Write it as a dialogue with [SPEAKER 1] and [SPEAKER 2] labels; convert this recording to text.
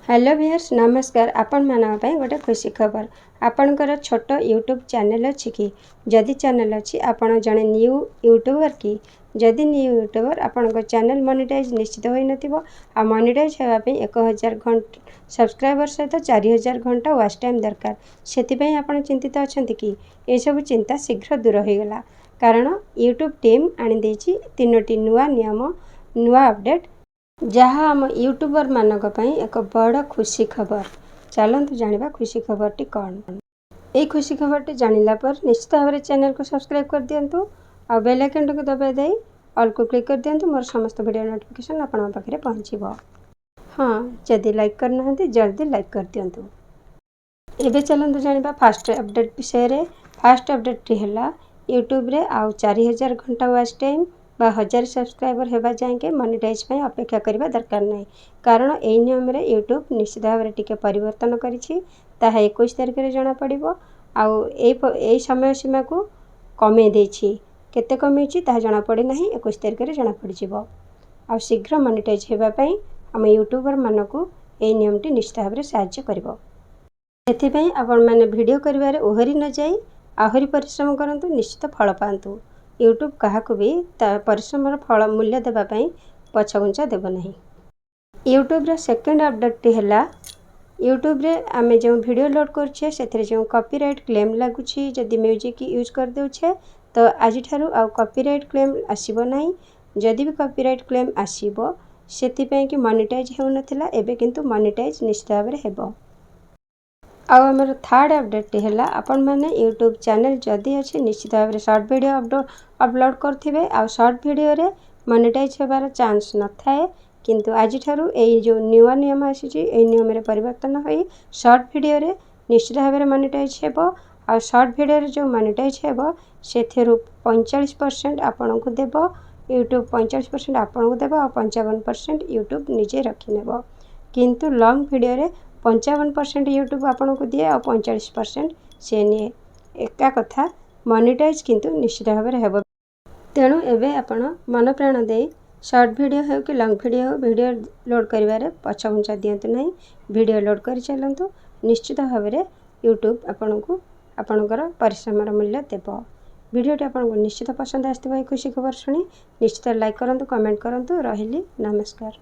[SPEAKER 1] Hello viewers, ନମସ୍କାର। ଆପଣମାନଙ୍କ ପାଇଁ ଗୋଟେ ଖୁସି ଖବର। ଆପଣଙ୍କର ଛୋଟ ୟୁଟ୍ୟୁବ୍ ଚ୍ୟାନେଲ୍ ଅଛି କି? ଯଦି ଚ୍ୟାନେଲ୍ ଅଛି, ଆପଣ ଜଣେ ନ୍ୟୁ ୟୁଟ୍ୟୁବର୍ କି? ଯଦି ନ୍ୟୁ ୟୁଟ୍ୟୁବର୍, ଆପଣଙ୍କ ଚ୍ୟାନେଲ୍ ମନିଟାଇଜ୍ ନିଶ୍ଚିତ ହୋଇନଥିବ। ଆଉ ମନିଟାଇଜ୍ ହେବା ପାଇଁ 1000 ଘଣ୍ଟା ସବସ୍କ୍ରାଇବର୍ ସହିତ 4000 ଘଣ୍ଟା ୱାଚ୍ ଟାଇମ୍ ଦରକାର। ସେଥିପାଇଁ ଆପଣ ଚିନ୍ତିତ ଅଛନ୍ତି କି? ଏସବୁ ଚିନ୍ତା ଶୀଘ୍ର ଦୂର ହୋଇଗଲା, କାରଣ ୟୁଟ୍ୟୁବ୍ ଟିମ୍ ଆଣିଦେଇଛି ତିନୋଟି ନୂଆ ନିୟମ, ନୂଆ ଅପଡ଼େଟ୍, ଯାହା ଆମ ୟୁଟ୍ୟୁବର୍ମାନଙ୍କ ପାଇଁ ଏକ ବଡ଼ ଖୁସି ଖବର। ଚାଲନ୍ତୁ ଜାଣିବା ଖୁସି ଖବରଟି କ'ଣ। ଏଇ ଖୁସି ଖବରଟି ଜାଣିଲା ପରେ ନିଶ୍ଚିତ ଭାବରେ ଚ୍ୟାନେଲକୁ ସବସ୍କ୍ରାଇବ୍ କରିଦିଅନ୍ତୁ ଆଉ ବେଲ୍ ଆଇକନ୍ଟିକୁ ଦବାଇ ଦେଇ ଅଲ୍କୁ କ୍ଲିକ୍ କରିଦିଅନ୍ତୁ। ମୋର ସମସ୍ତ ଭିଡ଼ିଓ ନୋଟିଫିକେସନ୍ ଆପଣଙ୍କ ପାଖରେ ପହଞ୍ଚିବ। ହଁ, ଯଦି ଲାଇକ୍ କରିନାହାନ୍ତି, ଜଲ୍ଦି ଲାଇକ୍ କରିଦିଅନ୍ତୁ। ଏବେ ଚାଲନ୍ତୁ ଜାଣିବା ଫାଷ୍ଟ ଅପଡ଼େଟ୍ ବିଷୟରେ। ଫାଷ୍ଟ ଅପଡ଼େଟ୍ଟି ହେଲା, ୟୁଟ୍ୟୁବରେ ଆଉ 4000 ଘଣ୍ଟା ୱାଚ୍ ଟାଇମ୍ ବା 1000 ସବସ୍କ୍ରାଇବର୍ ହେବା ଯାଏଁକେ ମନିଟାଇଜ୍ ପାଇଁ ଅପେକ୍ଷା କରିବା ଦରକାର ନାହିଁ, କାରଣ ଏଇ ନିୟମରେ ୟୁଟ୍ୟୁବ୍ ନିଶ୍ଚିତ ଭାବରେ ଟିକେ ପରିବର୍ତ୍ତନ କରିଛି। ତାହା 21 ତାରିଖରେ ଜଣାପଡ଼ିବ। ଆଉ ଏଇ ସମୟ ସୀମାକୁ କମେଇ ଦେଇଛି। କେତେ କମେଇଛି, ତାହା ଜଣାପଡ଼ିନାହିଁ। 21 ତାରିଖରେ ଜଣାପଡ଼ିଯିବ। ଆଉ ଶୀଘ୍ର ମନିଟାଇଜ୍ ହେବା ପାଇଁ ଆମ ୟୁଟ୍ୟୁବର୍ମାନଙ୍କୁ ଏଇ ନିୟମଟି ନିଶ୍ଚିତ ଭାବରେ ସାହାଯ୍ୟ କରିବ। ଏଥିପାଇଁ ଆପଣମାନେ ଭିଡ଼ିଓ କରିବାରେ ଓହରି ନଯାଇ ଆହୁରି ପରିଶ୍ରମ କରନ୍ତୁ, ନିଶ୍ଚିତ ଫଳ ପାଆନ୍ତୁ। ୟୁଟ୍ୟୁବ୍ କାହାକୁ ବି ତା ପରିଶ୍ରମର ଫଳ ମୂଲ୍ୟ ଦେବା ପାଇଁ ପଛଘୁଞ୍ଚା ଦେବ ନାହିଁ। ୟୁଟ୍ୟୁବ୍ର ସେକେଣ୍ଡ ଅପଡ଼େଟ୍ଟି ହେଲା, ୟୁଟ୍ୟୁବ୍ରେ ଆମେ ଯେଉଁ ଭିଡ଼ିଓ ଲୋଡ଼୍ କରୁଛେ, ସେଥିରେ ଯେଉଁ କପିରାଇଟ୍ କ୍ଲେମ୍ ଲାଗୁଛି ଯଦି ମ୍ୟୁଜିକ୍ ୟୁଜ୍ କରିଦେଉଛେ, ତ ଆଜିଠାରୁ ଆଉ କପିରାଇଟ୍ କ୍ଲେମ୍ ଆସିବ ନାହିଁ। ଯଦି ବି କପିରାଇଟ୍ କ୍ଲେମ୍ ଆସିବ, ସେଥିପାଇଁ କି ମନିଟାଇଜ୍ ହେଉନଥିଲା। ଏବେ କିନ୍ତୁ ମନିଟାଇଜ୍ ନିଶ୍ଚିତ ଭାବରେ ହେବ। ଆଉ ଆମର ଥାର୍ଡ଼ ଅପଡ଼େଟ୍ଟି ହେଲା, ଆପଣମାନେ ୟୁଟ୍ୟୁବ୍ ଚ୍ୟାନେଲ୍ ଯଦି ଅଛି, ନିଶ୍ଚିତ ଭାବରେ ସର୍ଟ ଭିଡ଼ିଓ ଅପଲୋଡ଼୍ କରୁଥିବେ। ଆଉ ସର୍ଟ ଭିଡ଼ିଓରେ ମନିଟାଇଜ୍ ହେବାର ଚାନ୍ସ ନଥାଏ। କିନ୍ତୁ ଆଜିଠାରୁ ଏଇ ଯେଉଁ ନୂଆ ନିୟମ ଆସିଛି, ଏଇ ନିୟମରେ ପରିବର୍ତ୍ତନ ହୋଇ ସର୍ଟ ଭିଡ଼ିଓରେ ନିଶ୍ଚିତ ଭାବରେ ମନିଟାଇଜ୍ ହେବ। ଆଉ ସର୍ଟ ଭିଡ଼ିଓରେ ଯେଉଁ ମନିଟାଇଜ୍ ହେବ, ସେଥିରୁ 45% ଆପଣଙ୍କୁ ଦେବ ୟୁଟ୍ୟୁବ୍। 45% ଆପଣଙ୍କୁ ଦେବ ଆଉ 55% ୟୁଟ୍ୟୁବ୍ ନିଜେ ରଖିନେବ। କିନ୍ତୁ ଲଙ୍ଗ୍ ଭିଡ଼ିଓରେ 55% ୟୁଟ୍ୟୁବ୍ ଆପଣଙ୍କୁ ଦିଏ ଆଉ 45% ସିଏ ନିଏ। ଏକା କଥା, ମନିଟାଇଜ୍ କିନ୍ତୁ ନିଶ୍ଚିତ ଭାବରେ ହେବ। ତେଣୁ ଏବେ ଆପଣ ମନ ପ୍ରାଣ ଦେଇ ସର୍ଟ ଭିଡ଼ିଓ ହେଉ କି ଲଙ୍ଗ୍ ଭିଡ଼ିଓ ହେଉ, ଭିଡ଼ିଓ ଲୋଡ଼୍ କରିବାରେ ପଛଘୁଞ୍ଚା ଦିଅନ୍ତୁ ନାହିଁ। ଭିଡ଼ିଓ ଲୋଡ଼୍ କରି ଚାଲନ୍ତୁ। ନିଶ୍ଚିତ ଭାବରେ ୟୁଟ୍ୟୁବ୍ ଆପଣଙ୍କୁ ଆପଣଙ୍କର ପରିଶ୍ରମର ମୂଲ୍ୟ ଦେବ। ଭିଡ଼ିଓଟି ଆପଣଙ୍କୁ ନିଶ୍ଚିତ ପସନ୍ଦ ଆସିଥିବ। ଏହି ଖୁସି ଖବର ଶୁଣି ନିଶ୍ଚିତ ଲାଇକ୍ କରନ୍ତୁ, କମେଣ୍ଟ କରନ୍ତୁ। ରହିଲି, ନମସ୍କାର।